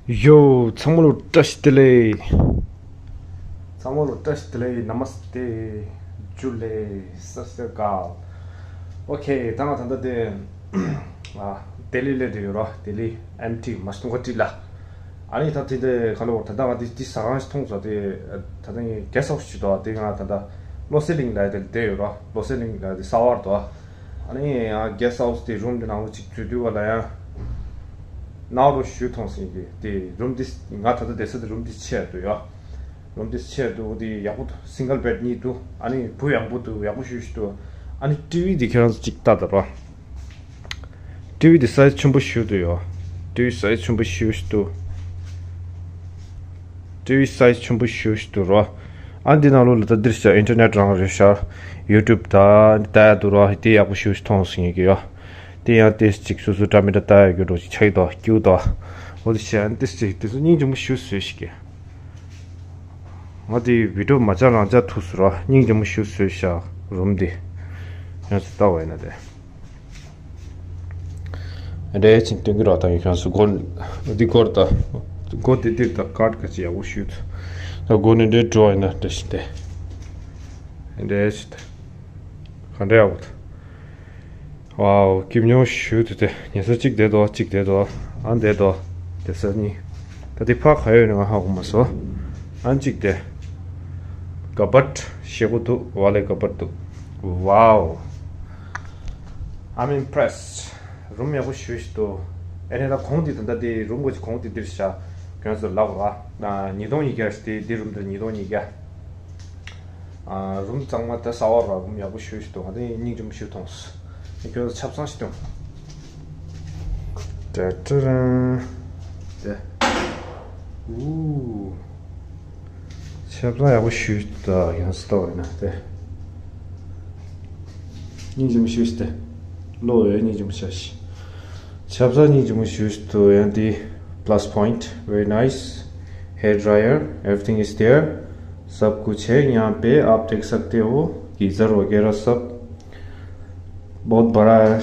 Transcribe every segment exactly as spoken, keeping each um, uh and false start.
ཡོ། ཚང་མ་ལ་བཀྲ་ཤིས་བདེ་ལེགས། ཚང་མ་ལ་བཀྲ་ཤིས་བདེ་ལེགས། ན་མ་སྟེ། ཇུ་ལེ། སྟ་སི་རི་ཨ་ཀཱལ། ཨོ་ཁེ། ད་ང་ད་ལྟ་དེ། ཨ། ལྡི་ལི་ལ་བསྡད་ཡོད་ར། ལྡི་ལི་ཨེམ་ཊི་མ་སྟོང་ཁ་ཏི་ལ། ཨ་ནི་ད་དེ་འདྲ་ག་ལ་བར་ད་ལྟ་ང་དེ་དེ་ཟ་ཁང་ཞིག་མཐོང་སོང་། དེ་ད་ལྟ་ངས་གེ་སི་ཊི་ཧའུ་སི་ཞིག་འདུག་དེ་ང་ད་ལྟ་བློ་གསལ་གླིང་ལ་དེ་བསྡད་ཡོད་ར། བློ་གསལ་གླིང་ལ་དེ་གསར་པ་རེད་འདུག་ཨ་ནི་ཡང་གེ་སི་ཊི་ཧའུ་སི་དེ་རུམ་དེ་ནང་ལོགས་ཅིག་འཛུལ་དུས་ག་ལ་ཡང་ནང་ལོགས་ཞུ་མཐོང་སོང་གི། དེ་རུམ་དེ་ང་ད་ལྟ་བསྡད་ས་དེ་རུམ་དེ་ཆེ་འདུག་ཡ། རུམ་དེ་ཆེ་འདུག་དེ་ཡག་པོ་འདུག་སིང་གལ་བེཌ་གཉིས་འདུག་ཨ་ནི་བུ་ཡག་པོ་འདུག་ཡག་པོ་ཞེ་པོ་ཞིག་འདུག་ཨ་ནི་ཊི་ཝི་དེ་ཁྱེད་རང་ཚོ་ཅིག་ལྟ་དང་ར། ཊི་ཝི་དེ་སའི་ཛི་ཆེན་པོ་ཞེ་པོ་འདུག་ཡ། ཊི་ཝི་སའི་ཛི་ཆེན་པོ་ཞེ་པོ་ཞིག་འདུག་ཊི་ཝི་སའི་ཛི་ཆེན་པོ་ཞེ་པོ་ཞིག་འདུག་ར། ཨ་འདི་ནང་ལོགས་ལ་ད་འདིར་ཤ་ཨིན་ཊར་ནེཊ་རང་རེད་ཤག་ཡུ་ཊུབ་ད་ལྟ་ཡ་འདུག་ར། དེ་ཡག་པོ་ཞེ་པོ་ཞིག་མཐོང་སོང་ཡིན་གི་ཡ། དེ་ཡང་ཏེས་ཅིག་སོ་སོ་འདྲ་མི་འདྲ་ལྟ་ཡ་རྒྱུ་འགྲོ་ཅིག་ཆགས་ཀྱི་འདུག་སྐྱིད་འདུག་འོ་དེ་བྱས་ཏེས་ཅིག་དེ་ཚོ་སྙིང་རྗེ་མོ་ཞེ་པོ་བཟོས་ཤིག་གི། ང་དེ་བི་ཌི་ཡོ་མ་བྱ་རང་བྱ་ཐུག་སོང་ར། སྙིང་རྗེ་མོ་ཞེ་པོ་བཟོས་ཤག་རུམ་དེ་ཡང་ཚོ་ལྟ་བ་ཡིན་ན་དེ། འདྲེ་ཆིན་སྟོན་གི་རོགས་དང་ཡོད་ཁྱོད་སུ་སྒོ་འདི་སྒོར་དང་སྒོ་འདི་འདིར་དང་ཀཱཌ་ག་ཅི་ཡག་པོ་ཞུས་ད། སྒོ་ནས་འདྲེ་འགྲོ་ཡིན་ན་འདྲེ་ཞིག་སྟེ། འདྲེ་ཞིག་སྟེ། ག་འདྲ་ཡག་པོ་ད། ཝའོ། སྐྱིད་མྱོང་ཞུ་དུ་དེ་ཉལ་ས་གཅིག་བསྡད་དོ། གཅིག་བསྡད་དོ། ཨ་བསྡད་དོ། བསྡད་ས་གཉིས། ད་དེ་ཕ་ག་ཡོད་ནི་ང་ཧ་གོ་མ་སོང་། ཨ་གཅིག་བསྡད། ཀ་བཊ་ཞེ་པོ་འདུག་ཝ་ལེ་ཀ་བཊ་འདུག་ཝའོ། I'm impressed. རུམ་ཡག་པོ་ཞེ་པོ་ཞིག་འདུག་ཨེ་ནས་ད་གོང་དེ་ད་ལྟ་དེ་རུམ་གོ་ཅི་གོང་དེ་འདིར་བཞག་ཁྱོད་ཚོ་ལབ་ར། ཉིས་སྟོང་ཉིས་བརྒྱ་ཞིག་དེ་དེ་རུམ་དེར་ཉིས་སྟོང་ཉིས་བརྒྱ། ཨ། རུམ་གཙང་མ་ད་གསར་པ་ར། རུམ་ཡག་པོ་ཞེ་པོ་ཞིག་འདུག་ང་དེ་སྙིང་རྗེ་མོ་ཞེ་པོ་མཐོང་སོང་། ཁྱོད་ཚོ་ཆབ་གསང་ཞིག་སྟོན། ཏྲ་ཏྲ་རང་། དེ། ཨུ། ཆབ་གསང་ཡག་པོ་ཞེ་པོ་ཞིག་འདུག་ཡང་སི་ཏོ་ཡིན་ན་དེ། སྙིང་རྗེ་མོ་ཞེ་པོ་ཞིག་སྟེ། བློ་ཡོད་སྙིང་རྗེ་མོ་ཞེ་པོ་ཞིག་ཆབ་གསང་སྙིང་རྗེ་མོ་ཞེ་པོ་ཞིག་འདུག་ཡང་དེ། Plus point, very nice. Hair dryer, everything is there. सब कुछ है यहाँ पे, आप देख सकते हो। गीजर वगैरह सब। बहुत बड़ा है।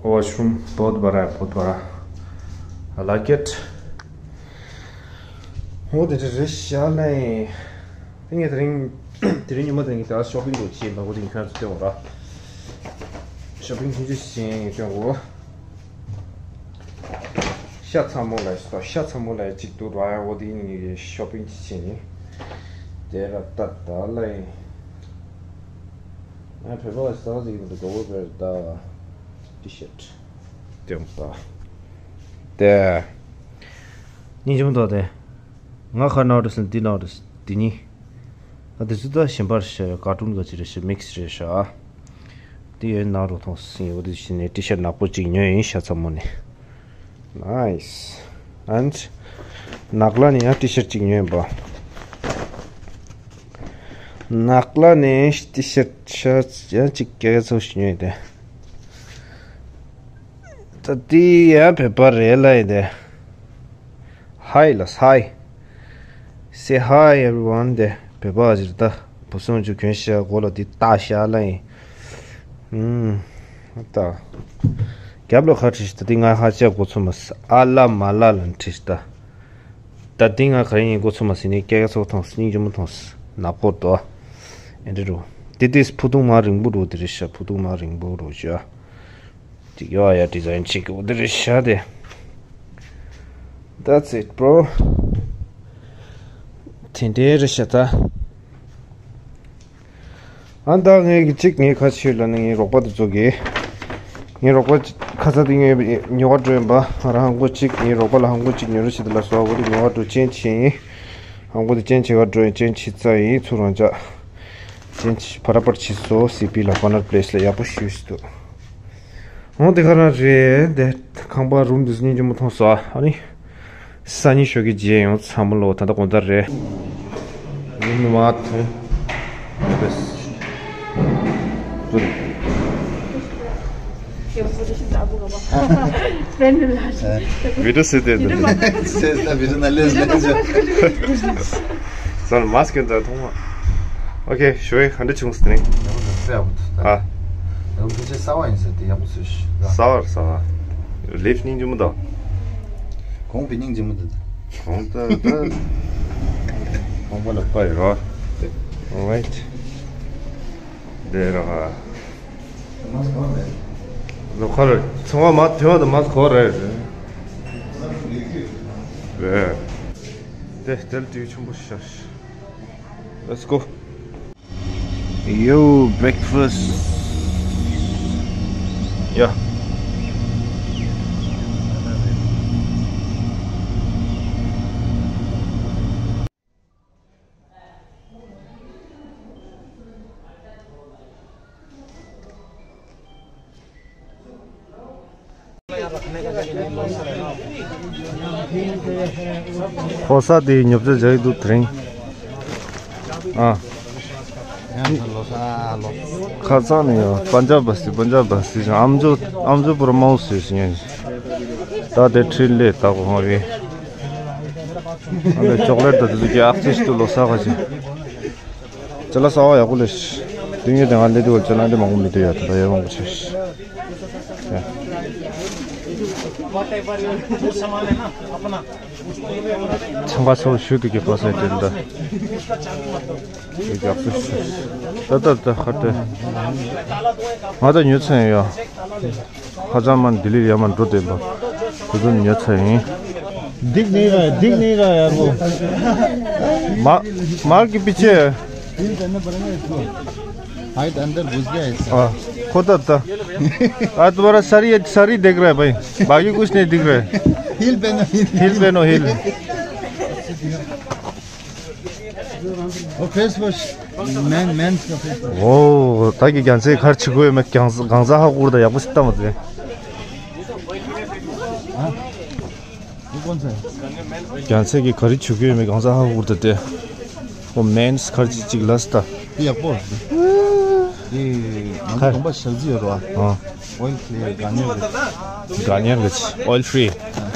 वॉशरूम बहुत बड़ा है, बहुत बड़ा। I like it. འོ་དེ་འདྲ་རེད་ཤག་ལེ། དེ་ངས་དེ་རིང་དེ་རིང་ཉི་མ་དེ་རིང་ད་ཤོ་པིང་འགྲོ་ཆེད་མ་གོ་དེ་ཁྱོད་ཚོ་སྟོན་འོང་ར། ཤོ་པིང་ཆུང་ཆུང་ཞིག་སྟོན་འོང་། ཤ་ཚ་མོ་ལ་ཤ་ཚ་མོ་ལ་གཅིག་འདུག་ར། འོ་དེ་ནི་ཤོ་པིང་ཅིག་བྱས་ནི། དེ་ར་ཏ་ཏ་ལེ། ང་བོད་པ་ལ་ཟ་ཟིག་འདུག་གོ་བོ་བེར་ད། ཊི་ཤར་ཊི། སྟོན་པ། དེ། སྙིང་རྗེ་མོ་འདུག་དེ། ང་ཁ་ནང་རུ་སིན་འདི་ནང་རུ་སིན་འདི་གཉིས། ད་དེ་ཚོ་ད་གཞན་པར་བཤད་ཡོད། ཀར་ཊུན་ག་ཅི་རེད་ཤག་མིག་སི་རེད་ཤག་དེ་ཡོད་ནང་རུ་མཐོང་སིན། འོ་དེ་བཞིན་ནས་ཊི་ཤར་ཊི་ནག་པོ་གཅིག་ཉོས་ཡིན་ཤ་ཚ་མོ་ནས། Nice. And ནག་ལ་ནས་ཡང་ཊི་ཤར་ཊི་གཅིག་ཉོས་ཡིན་པ། ནག་ལ་ནས་ཊི་ཤར་ཊི་ཤར་ཊི་ཡང་གཅིག་སྐྱེ་ཚོ་ཞིག་ཉོས་ཡིན་ཏེ། ད་དེ་ཡང་བོད་པ་རེད་ལ་ཡིན་ཏེ། Hi ལ་hi. Say hi everyone དེ་བོད་པ་ཞིག་ད་བུ་སོང་ཆུ་གྱོན་ཤག་མགོ་ལ་དེ་བཏགས་ཤག་ལ་ཡིན། ཨུམ། ད། རྒྱབ་ལ་ཁ་བྲིས་ཤག་ད་དེ་ང་ཧ་ཅང་མགོ་ཚོས་མ་སོང་། ཨ་ལ་མ་ལ་ལ་བྲིས་ཤག་ད། ད་དེ་ང་ག་རེ་ཡིན་མགོ་ཚོས་མ་སོང་ནི། སྐད་ཚོ་མཐོང་སོང་། སྙིང་རྗེ་མོ་མཐོང་སོང་། ནག་པོ་འདུག་ཨེ་འདྲ་རུ། དེ་དེ་ཕུ་ཐུང་མ་རིང་པོ་རུ་དེ་རེད་ཤག་ཕུ་ཐུང་མ་རིང་པོ་རུ་ཤག་ཅིག་ཡོད་ཡ། ཌི་ཛའིན་ཅིག་འོ་དེ་རེད་ཤག་དེ། That's it, bro. དེ་འདྲའི་རེད་ཤག་ད། ཨ་ད་ངས་ཀྱི་གཅིག་ངའི་ཁ་ཕྱིར་ལ་ནི་ངའི་རོགས་པ་དེ་ཚོ་གིས། ངའི་རོགས་པ་ཁ་ས་དེ་ངའི་ཉོ་བ་འགྲོ་ཡིན་པ། ང་རང་ཧང་གོ་གཅིག་ངའི་རོགས་པ་ལ་ཧང་གོ་གཅིག་ཉོ་རོགས་བྱེད་དེ་ལ་སོ་བོ་དེ་ཉོ་བ་འགྲོ་ཅན་ཆེ་ཡིན། ཧང་གོ་དེ་ཅན་ཆེ་ག་འགྲོ་ཡིན་ཅན་ཆེ་ཙ་ཡིན། ཚུར་རང་ཅག་ཅན་ཆེ་ཕ་ར་པར་ཆེ་སོ་སི་པི་ལ་ཀོ་ནར་པི་ལེ་སི་ལ་ཡག་པོ་ཞུས་སུ་འདུག་འོ་དེ་ག་རང་རེད། དེ་ཁང་པ་རུམ་དེ་སྙིང་རྗེ་མོ་མཐོང་སོང་། ཨ་ནི། སང་ཉིན་ཞོགས་ཀྱི་མཇལ་ཡོང་། ཚང་མ་ལོ་ད་ལྟ་དགོང་དག་རེད། ཡིན་མ་ཐོན། བི་ཌི་ཡོ་ཟེར་ཏེ་འདི། ཟེར་ད་བི་ཌི་ཡོ་ན་ལེ་ཟེར་ལེ་ཟེར། ཟེར་མ་སྐྱོན་ད་ཐོང་མ། ཨོ་ཁེ། ཞོ་ཡི་ག་འདྲ་བྱུང་ཟེར་ནས། ཡག་པོ་འདུག་དཔེ་ཡག་པོ་འདུག་ཨ། ཡང་ཕལ་ཆེར་གསར་པ་ཡིན་ཟེར་ཏེ་ཡག་པོ་བཟོས་ཤག་གསར་པ་རེད་གསར་པ། ལིབ་སྙིང་རྗེ་མོ་འདུག་གོང་བི་ནིང་ཇི་མོ་དེ། གོང་ད་ད། གོང་པ་ལ་པ་ཡོད་རོ། Alright. དེ་ར། ལོ་ཁར་ཚང་མ་མ་ཐོན་བ་དང་མ་གོ་རེད། རེད། དེ་དེལ་ཏིའུ་ཆུང་པོ་ཤར། Let's go. Yo, breakfast. Yeah. ཕོ་གསར་དེའི་ཉོ་ཆ་བཞག་གི་འདུག་དེ་རིང་། ཨ། ཁ་སང་ནས་ཡོད། པན་ཇབ་བ་སི། པན་ཇབ་བ་སི། ཨམ་ཅོག་ཨམ་ཅོག་པུ་ར་མའོ་སི་ཞིག་ཡིན། ད་དེ་ཁྲིད་ལས་ད་གོ་ཧང་བས། ཨ་ལས་ཅོག་ལེ་ཊི་དང་དེ་ཚོ་གི་ཨག་ཚིག་ཏུ་ལོ་གསར་ག་ཅིག་ཅ་ལག་གསར་པ་ཡག་པོ་ལས། དེ་ངས་དེ་ང་ལས་དེ་བར་ཅ་ལག་འདི་མང་པོ་མི་འདུག་ཡ། ད་ལྟ་ཡ་མང་པོ་ཆེ། ཚང་ཁ་ཚོ་ཞུ་དུ་གི་པ་སེ་དེ་འདྲ། ཡག་པོ་ཞུ། ད་ད་ད་ཧ་ཏེ། ང་ད་ཉོ་ཚན་ཡོད། ཧ་ཅང་མ་ལྡི་ལི་ཡར་མར་འགྲོ་བསྡད་པ། དེ་ཚོ་ཉོ་ཚར་ཡིན། दिख नहीं रहा है, दिख नहीं रहा है यार वो। मार, मार के पीछे है। भाई, अंदर घुस गया है। हाँ, खोदा था। आज तुम्हारा सर, ये सर ही दिख रहा है भाई, बाकी कुछ नहीं दिख रहा है। हील पहनो, हील। हील पहनो, हील। वो फेस वॉश, मेन, मेंस का फेस वॉश। ཨོ། ད་གི་རྒྱལ་མཚན་ག་རེ་བྱེད་དགོས་མེད། གང་གང་ཟག་ཧ་གོ་ད་ཡག་པོ་ཞིག་བཏང་བ་དེ། ཨ། འདི་ཀོན་ཚེ། རྒྱལ་མཚན་གྱིས་ག་རེ་བྱེད་དགོས་མེད་གང་ཟག་ཧ་གོ་ད་དེ། ཨོ། མེན་སི་ག་རེ་བྱེད་ཅིག་ལ་སི་ད། འདི་ཡག་པོ། འདི་ང་ཚོ་གདོང་པ་ཞག་རྩི་ཡོད་རོ། ཨ། ཨོ་ཡིལ་ཕི་རི་ག་ཉེར་གི། ག་ཉེར་གི་ཨོ་ཡིལ་ཕི་རི། ཨ།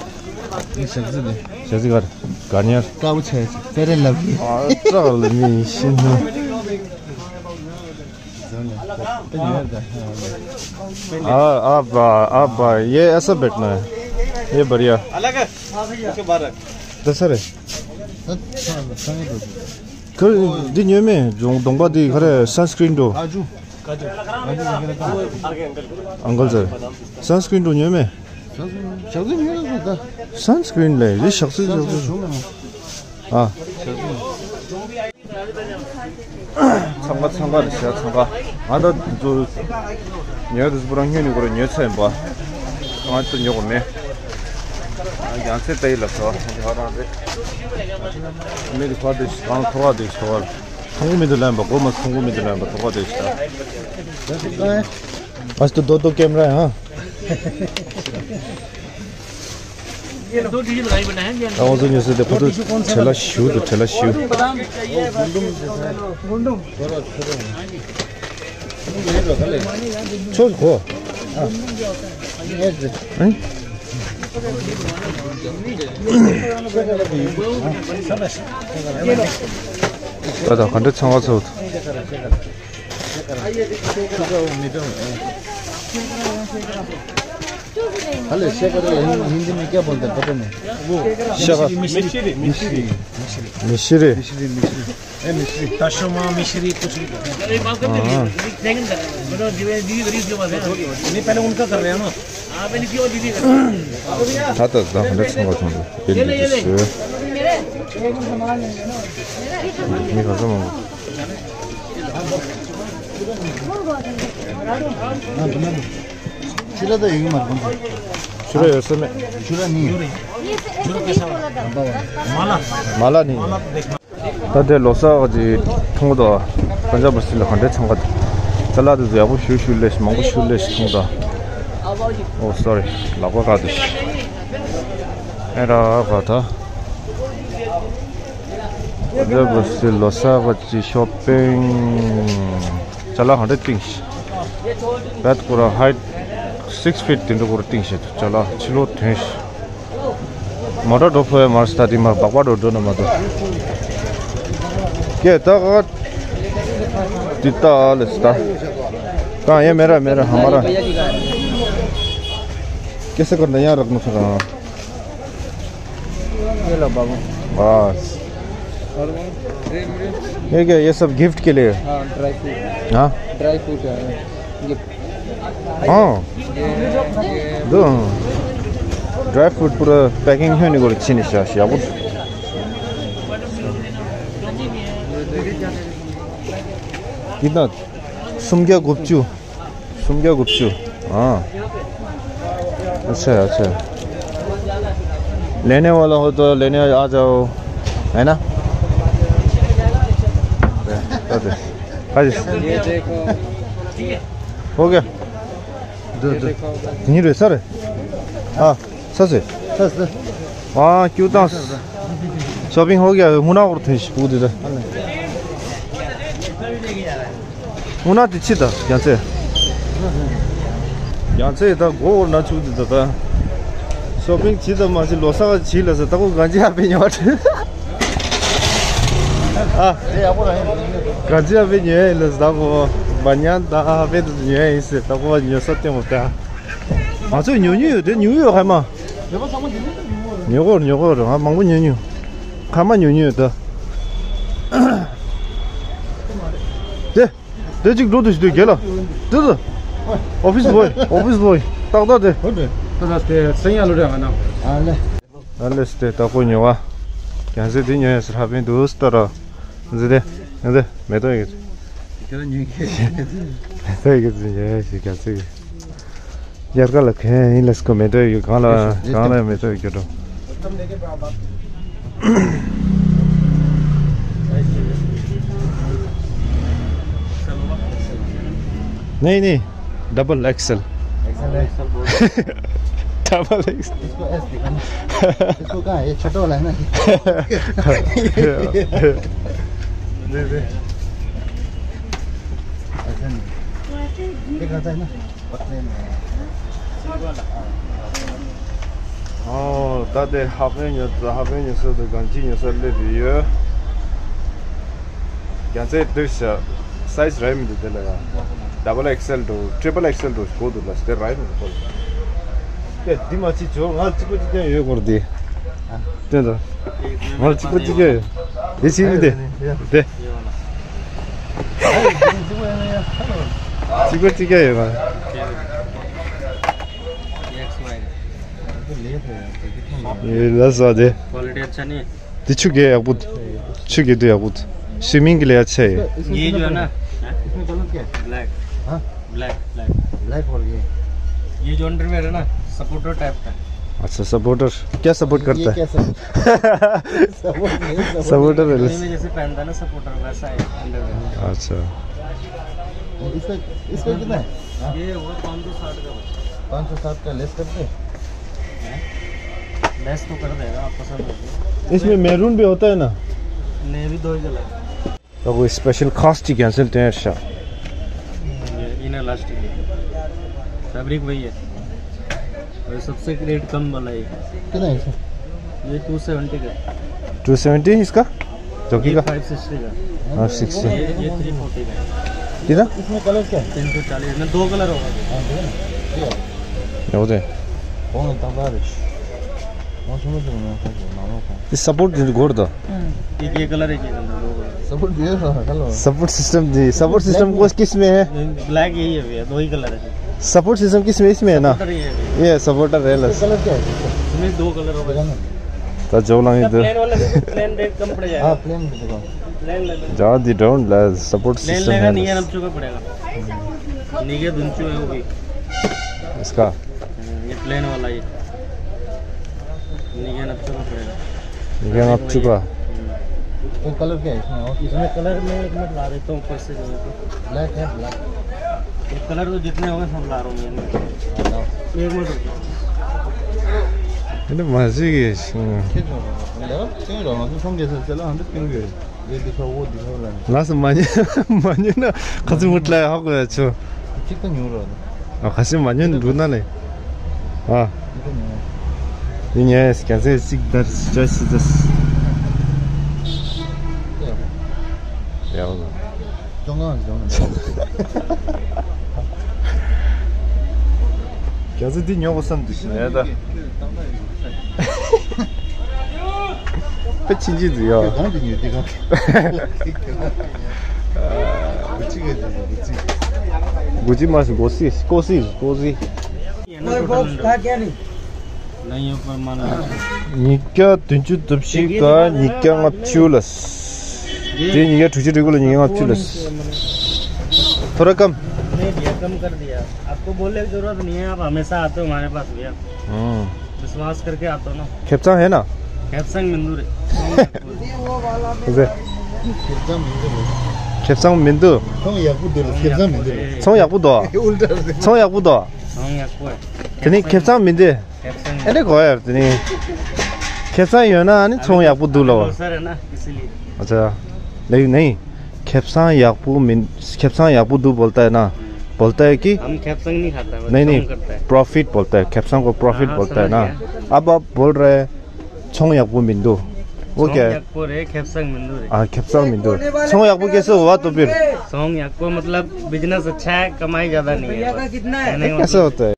འདི་ཞག་རྩི་ལས། ཞག་རྩི་ག་རེ། ག་ཉེར། དཀར་པོ་ཆེ། ཕེར་ཨེན་ལབ་ལི། ཨ་ཙག་ལ་མི་ཤི་ནོ། हाँ, आप, आप, ये ऐसा बैठना है। ये बढ़िया। अलग है। उसके बाहर रख। दस है। ཁྱོད་འདི་ཉོས་མེད། གདོང་པ་འདི་ག་རེ། སན་སི་ཀྲིན་འགྲོ། ཨང་ཀལ་ཟེར། སན་སི་ཀྲིན་འགྲོ་ཉོས་མེད། སན་སི་ཀྲིན་ལས་རི་ཞག་ཚིལ་ཞག་ཚིལ། ཨ། ཚང་མ་ཚང་མ་རེད་ཤག་ཚང་མ། ང་ད་འདི་ཚོ་ཉོས་དུས་པུ་རང་ཉོས་ནི་ཁོ་རང་ཉོས་ཚར་ཡིན་པ། ང་ཚོ་ཉོ་གི་མེད། ཡང་ཚེ་ལྟ་ཡི་ལ་ཚོ་ཧ་རང་རེད། མི་དེ་ཕར་དེ་ཞིག་གང་ཐོག་ཁ་དེ་ཞིག་ཐོག་ཁ། མཐོང་གི་མི་འདུག་ལབ་པ། སྒོ་མ་མཐོང་གི་མི་འདུག་ལབ་པ། ཐོག་ཁ་དེ་ཞིག་ད། आज तो दो दो कैमरा है, हाँ। ये लो। दो डिजिट लगाई बेटा है, ये लो। आवाज नहीं से देखो तो ठेला शू तो ठेला शू। गुंडुम। छोड़ को। हाँ। ये दे। हैं? दादा, खंडे छावा छ। अरे शेकर, हिंदी में क्या बोलते हैं पता नहीं। वो शेकर। मिश्री, मिश्री। मिश्री। मिश्री, मिश्री। ए, मिश्री। तशमा मिश्री कुछ भी कहते हैं। हाँ। नहीं, पहले उनका कर रहे हैं ना। ད་ལྟ་ད་ཧ་འདྲ་ཚང་བ་ཚང་འདུག་ཡེ་ལི་ཏི་ཤི། མི་ག་ཚོད་མང་པོ། ཆུ་ར་ད་ཡོད་མ་རེད། ཆུ་ར་ཡོད་ས་མེད། ཆུ་ར་ནི། མ་ལ་ནི། ད་ལྟའི་ལོ་གསར་གྱི་མཐོང་དོ། པན་ཇབ་སི་ལ་ག་འདྲའི་འཚང་ཁ་དང་། ཅ་ལག་དེ་ཚོ་ཡག་པོ་ཞུ་ཞུ་ལས་ཤིག་མང་པོ་ཞུ་ལས་ཤིག་མཐོང་དོ། Oh sorry. ལག་པ་བཀག་དུ་ཤི། ཨེ་ར་ག་ད། པན་ཇབ་སི་ལོ་གསར་གྱི་ཤོ་པིང་། ཅ་ལག་ག་འདྲ་བཏིང་ཤི། བེད་ཁོ་ར་ཧའིཊ་སིགས་ཕིཊ་དེ་འདྲ་ཁོ་ར་བཏིང་ཤི། ཅ་ལག་ཕྱི་ལོགས་ཐོན་ཤི། མོ་ཊ་འགྲོ་ཕོད་ཡ་མར་སི་ད་དེ་མ་སྦག་སྦག་འགྲོ་འགྲོ་ན་མ་གཏོགས། ཀྱེ་ད་ག་འདི་ད་ལས་སི་ད། ཀང་ཡེ་མེ་ར་མེ་ར་ཧ་མ་ར། ཀེ་སེ་ཀར་ན་ཡ་རག་ནོ་ཁ་ར། ये लो बाबू। बस। और वो, ये, ये क्या, ये सब गिफ्ट के लिए? हाँ, ड्राई फ्रूट। हाँ? ड्राई फ्रूट है, गिफ्ट। हाँ। ये, ये दो। ड्राई फ्रूट पूरा पैकिंग है, नहीं, चीनी शाश, या वो। कितना? सुम क्या गुपचू? सुम क्या गुपचू? हाँ। अच्छा, अच्छा। लेने वाला हो तो लेने आ जाओ, है ना? हाँ जी। ये देखो। हो गया। दो, ये दो। देखो। नहीं रे सर। हाँ। ས་སེ། ས་སེ། ཨ། ཀྱུ་ཏང་། ཤོ་པིང་ཧོ་ག་ཧུ་ན་འོར་ཐུན་ཤི་པུ་དེ་ད། ཧུ་ན་དེ་ཆི་ད་རྒྱ་ཚེ། རྒྱ་ཚེ་ད་གོ་འོར་ན་ཆུ་དེ་ད་ད། ཤོ་པིང་ཆི་ད་མ་ཆི་ལོ་ས་ག་ཆི་ལ་ས་ད་གོ་ག་ཇི་ཨ་པེ་ཉོ་བ་ཨ། ག་ཇི་ཨ་པེ་ཉོ་ཡ་ལ་ས་ད་གོ་བ་ཉན་ད་ཨ་པེ་དུ་ཉོ་ཡ་ཡིན་སེ་ད་གོ་བ་ཉོ་ས་ཏེ་མོ་ད། ང་ཚོས་ཉོ་ཉོ་ཡོད་དེ་ཉོ་ཡོད་ཧ་མ། ཉོ་གོ་ཉོ་གོ་ར་ང་མང་པོ་ཉོ་ཉོ། ཁ་མ་ཉོ་ཉོ་ཡོད་དེ། དེ། དེ་གཅིག་འགྲོ་དུ་ཞིག་དུ་རྒྱལ་ལ། དེ་དུ། ཨོ་ཕིས་བོའི་ཨོ་ཕིས་བོའི་ཏག་ཏག་དེ། ཨ་ལེ་སྟེ་ཏག་པོ་ཉོ་བ། རྒྱ་ཚེ་དེ་ཉོ་ཡ་སི་ཧ་པན་དུ་སྟ་ར། འཛི་དེ། འཛི་མེ་ཏོག་ཡོད། མེ་ཏོག་ཡོད་ཟིན་ཡ་ཞིག་ག་ཚིག་ཡར་ཀ་ལ་ཁེན་ཡིན་ལ་སྐོ་མེ་ཏོག་ཡོད་གང་ལ་གང་ལ་མེ་ཏོག་ཡོད་འགྲོ། नहीं नहीं डबल एक्सएल। एक्सएल एक्सएल बोल। Double XL. इसको एस दिखाना। इसको कहाँ है? ये छोटा वाला है ना। दे दे। ऐसा नहीं। ये कहता है ना। पतले में। ཨོ། ད་དེ་ཧ་པན་ཉོ་ས་ཧ་པན་ཉོ་ས་དེ་གང་ཅི་ཉོ་ས་སླེབས་ཡོད། རྒྱ་ཚད་འདུག་ཤག་སའི་ཛི་རེད་མི་འདུག་དེ་ལ་ཡ། ཌབ་བལ་ཨེག་སེལ་འདུག་ཊི་རི་པལ་ཨེག་སེལ་འདུག་གོ་འདུག་ལ་དེ་རེད་མི་འདུག་གོ། དེ་འདི་མ་ཅི་ཇོ་ང་གཅིག་པ་གཅིག་རྐྱང་ཡོད་སྐོར་འདི། དེ་འདྲ། ང་གཅིག་པ་གཅིག་རྐྱང་ཡོད། དེ་ཅི་ཡིན་དེ། དེ། གཅིག་པ་གཅིག་རྐྱང་ཡོད་ང་། ཡེ་ལ་ས་དེ། क्वालिटी अच्छा नहीं है। དེ་ཆུ་གས་ཡག་པོ། ཆུ་གས་དུ་ཡག་པོ། སུའི་མིང་གི་ལས་ཡ་ཆེ་ཡེ། ये जो है ना, इसमें कलर क्या है? ब्लैक। हाँ? Black, black. ब्लैक और ये। ये जो अंडरवियर है ना, सपोर्टर टाइप का है। अच्छा, सपोर्टर। क्या सपोर्ट करता है? ये क्या सपोर्ट? सपोर्ट नहीं, सपोर्ट। सपोर्टर है। में जैसे पहनता है ना सपोर्टर, वैसा है अंडरवियर। अच्छा। इसका, इसका कितना है? हाँ। ये होगा पाँच सौ साठ का बस। पाँच सौ साठ का लेस करते हैं? लेस तो कर देगा, आप पसंद हो तो। इसमें मैरून भी होता है ना? नेवी दो ही कलर। ད་གོ་སི་པེ་ཤལ་ཁ་སི་ཅིག་ཀན་སེལ་ཏེ་ཤ། ये इनर इलास्टिक है। फैब्रिक वही है। और सबसे रेट कम वाला है। कितना है इसका? ये टू सेवेंटी का है। टू सेवेंटी इसका? चौकी ये का? फाइव सिक्सटी का है। हाँ, सिक्सटी। ये, ये थ्री फोर्टी का है। कितना? इसमें कलर क्या है? तीन सौ चालीस में दो कलर होगा। हाँ, दो ना। ये वाला। ये होते हैं। कौन है? ये सपोर्ट गोड़ दो। एक ये कलर, एक ये कलर, दो कलर। सपोर्ट दिए था, हेलो। सपोर्ट सिस्टम दी। सपोर्ट सिस्टम को किस में है? ब्लैक यही है भैया, दो ही कलर है। सपोर्ट सिस्टम किस में? इसमें है ना? सपोर्टर ये है भैया। ये सपोर्टर है लस। कलर क्या है? इसमें दो कलर होगा। तो जो लंग इधर। प्लेन वाला देखो, प्लेन रेट कम पड़ जाएगा। हाँ, प्लेन देखो। प्लेन ले लो। जा दी डाउन ला सपोर्ट प्लेन सिस्टम लेगा, है नहीं है, लस। नब्बे का पड़ेगा। नहीं है, दुंचू है वो भी। इसका? हम्म, ये प्लेन वाला ये। निगेन अच्छो का पड़ेगा। निगेन अच्छो का। हम्म। तो कलर क्या है इसमें? और इसमें कलर मैं एक मिनट ला देता हूँ ऊपर से जो है तो। ब्लैक है, ब्लैक। ये कलर तो जितने होंगे सब ला रहा हूँ मैं। बताओ। एक मिनट रुको। 근데 뭐지 이게? ठीक है। चलो, हम तो समझे से चलो, हम तो क्यों गए? ये दिखाओ, वो दिखाओ ला। ལགས་སོ། མ་ཉན་མ་ཉན་ན་ཁ་ཚིག་མུ་ལ་ཧ་གོ་ཡ་ཆོ། གཅིག་ཏུ་ཉུང་རོ། ཨ། ཁ་ཤས་མ་ཉན་འདུག་ན་ལེ། ཨ། འདི་ཉན་ཡས་ཀྱང་ཚེ་གཅིག་དར་ཅ་སི་དར། ཡག་ལ། ཀྱང་ཚེ་འདི་ཉོ་གོ་བསམ་འདུག་ཤི་ནས་ད། པེ་ཕྱིན་ཅི་ཟིག་ཡོད། གང་དུ་ཉོས་དེ་གང་། གུ་ཅི་ག་ཅི་གུ་ཅི། གུ་ཅི་མ་སི་གོ་སི་གོ་སི་གོ་སི། नहीं, ऊपर मान लो। ཉིས་བརྒྱ་བདུན་ཅུ་དོན་བཞི་ག་ཉིས་བརྒྱ་ལྔ་བཅུ་ལ། དེ་ཉིས་བརྒྱ་དྲུག་ཅུ་དྲུག་ལ་ཉིས་བརྒྱ་ལྔ་བཅུ་ལ། थोड़ा कम। नहीं भैया, कम कर दिया। आपको बोलने की जरूरत नहीं है, आप हमेशा आते हो हमारे पास भैया। हम्म। विश्वास करके आता हूँ ना। खेपसांग है ना? खेपसांग मिंदुर है। खेपसांग मिंदुर। खेपसांग मिंदुर। ཚོང་ཡག་པོ་འདུག་ཚོང་ཡག་པོ་འདུག་ཚོང་ཡག་པོ་འདུག་དེ་ནི་खेपसांग मिंदुर། ཨེ་འདྲ་གོ་ཡར་དེ་ནི། खेपसांग ཡོད་ན་ནི་ཚོང་ཡག་པོ་འདུག་ལོ། अच्छा। नहीं, नहीं। खेपसांग ཡག་པོ་མིན། खेपसांग ཡག་པོ་འདུག बोलता है ना। बोलता है कि हम खेपसांग नहीं खाता, बस नहीं, नहीं। ཚོང་करता है। प्रॉफिट बोलता है। खेपसांग को प्रॉफिट हाँ, बोलता है समझ ना। गया। अब आप बोल रहे हैं ཚོང་ཡག་པོ་མི་འདུག वो क्या है? ཚོང་ཡག་པོ་རེད། खेपसांग मिंदुर རེད། हाँ, खेपसांग मिंदुर। ཚོང་ཡག་པོ कैसे हुआ तो फिर? ཚོང་ཡག་པོ मतलब बिजनेस अच्छा है, कमाई ज्यादा नहीं है, बस। ऐसा होता है।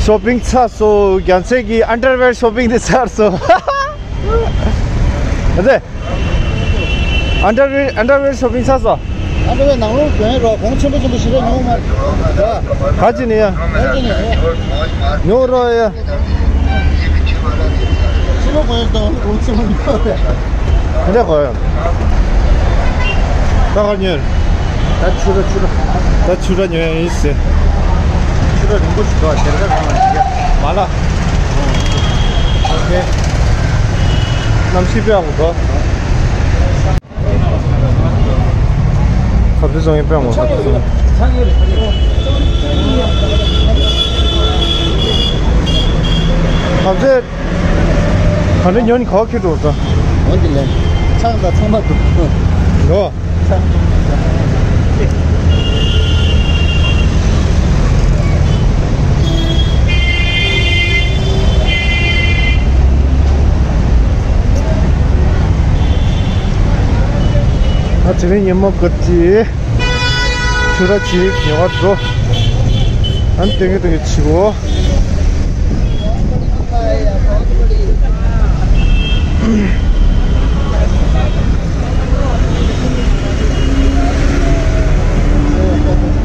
ཤོ་པིང་ཚར་སོང་། རྒྱལ་མཚན་གྱི་ཨན་ཌར་ཝེར་ཤོ་པིང་དེ་ཚར་སོང་། ཨ་ཙི། ཨན་ཌར་ཝེར་ཨན་ཌར་ཝེར་ཤོ་པིང་ཚར་སོང་། ཨན་ཌར་ཝེར་ནང་ལོགས་གྱོན་རོགས། གོང་ཆེན་པོ་ཆེན་པོ་ཞིག་རེད། ཉོ་མ་རེད། ག་ཅི་ནས་ཡ། ག་ཅི་ནས་ཡ། ཉོ་རོགས་ཡ། ཕྱི་ལོགས་གོན་དང་གོང་ཆེན་པོ་ཉོ་རེད། དེ་འདྲ་གོ་ཡ། ད་ག་ཉོས། ད་ཕྱུ་ར་ཕྱུ་ར། ད་ཕྱུ་ར་ཉོ་ཡ་ཡིན་ཟེར། ཕྱུ་ར་རིང་པོ་ཞིག་འདུག་ཞལ་ཁ་གང་ལ་ཞིག་མ་ལ། ཨོ་ཁེ། གནམ་གཤིས་དཔེ་ཡག་པོ་འདུག་ཁ་ཚུལ་བཟང་ཡིན་པས་ངོ་། ཁ་ཚུལ་བཟང་། ཁ་ཚུལ་ག་འདྲ་ཉོ་ནི་ག་བ་ཁྱེར་འགྲོ་ད། འོན་ཏེ་ལན། ཆང་དང་ཚང་མ་འདུག་འགྲོ། ཆང་འདུག་ད་དེ་རིང་ཉིན་མོ་སྐར་གཅིག་ཕྱུ་ར་གཅིག་ཉེ་བར་འགྲོ། ཨ་ནི་ཏེང་གེ་ཏེང་གེ་བྱེད་དགོས།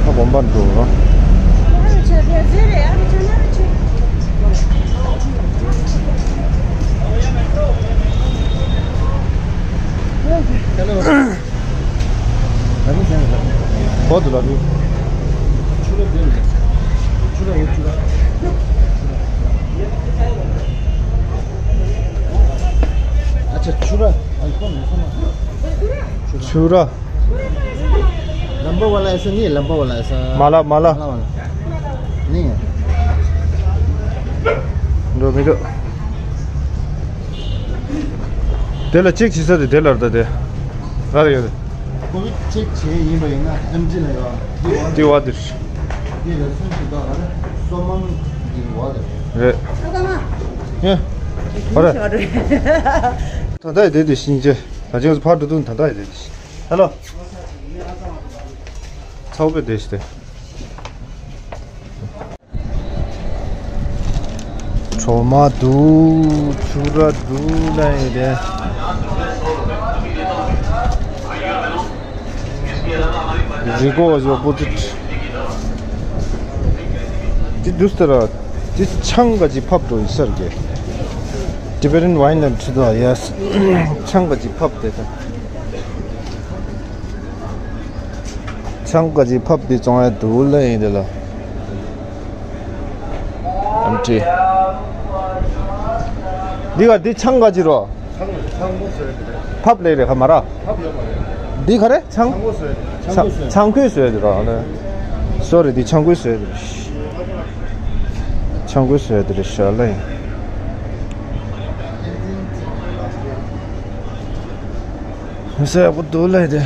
ད་དགོན་པར་འགྲོ། གོ་འདུག་ལ་འདུག་ཆུ་ར་འདི་ཆུ་ར་ཡོད་ཆུ་ར། ཨ་ཅག་ཆུ་ར། ཨ་ཁོ་མི་ཁོ་མ། ཆུ་ར། लंबा वाला ऐसा नहीं है, लंबा वाला ऐसा। माला, माला। माला वाला। नहीं है। འགྲོ་མི་འགྲོ། དེ་ལ་གཅིག་བྱེད་ས་དེ་དེ་ལ་རེད་ད་དེ། ར་རེད་ཡོད་དེ། ཀོ་བིད་ཅེག་བྱས་ཡིན་པ་ཡིན་ན་ཨེམ་ཆི་ལ་ཡོད། དེ་བ་དེ་རེད། དེ་ལ་སུན་ཞིག་ད་ག་རེ་སོ་མང་གི་བ་དེ་རེད། རེད། ཡ། ག་རེ། ད་ལྟ་ཡི་དེ་དེ་ཤིང་ཆེ། ད་ཅིག་ཕར་འགྲོ་དུས་ད་ལྟ་ཡི་དེ་དེ་ཤིང་། ཧེ་ལོ། ཚ་བོ་པའི་དེ་ཤི་དེ། གྲོ་མ་འདུག་ཆུ་ར་འདུག་ལ་ཡི་དེ། རི་གོ་བ་ཞོག་པོ་ཏི། ཏི་དུས་ལྟར་ཏི་ཆང་ག་ཅི་ཕབ་འགྲོ་ཡི་སར་གེ། Tibetan wine ལ་ཁྲིད་དོ་ཡ། ཆང་ག་ཅི་ཕབ་དེ་ད། ཆང་ག་ཅི་ཕབ་དེ་བཙོང་ཡ་འདུག་ལ་ཡིན་དེ་ལ། ཨམ་ཏི། འདི་ག་འདི་ཆང་ག་ཅི་རོ། ཕབ་ལེ་རེ་ཁ་མ་ར། འདི་ག་རེ་ཆང་། ཆང་ཁུས་བཟོས་དེ་རོ་ལེ། སོ་རི་འདི་ཆང་ཁུས་བཟོས་དེ་རེད། ཆང་ཁུས་བཟོས་དེ་རེད་ཤ་ལེ། མི་ཟེར་ཡག་པོ་འདུག་ལེ་དེ།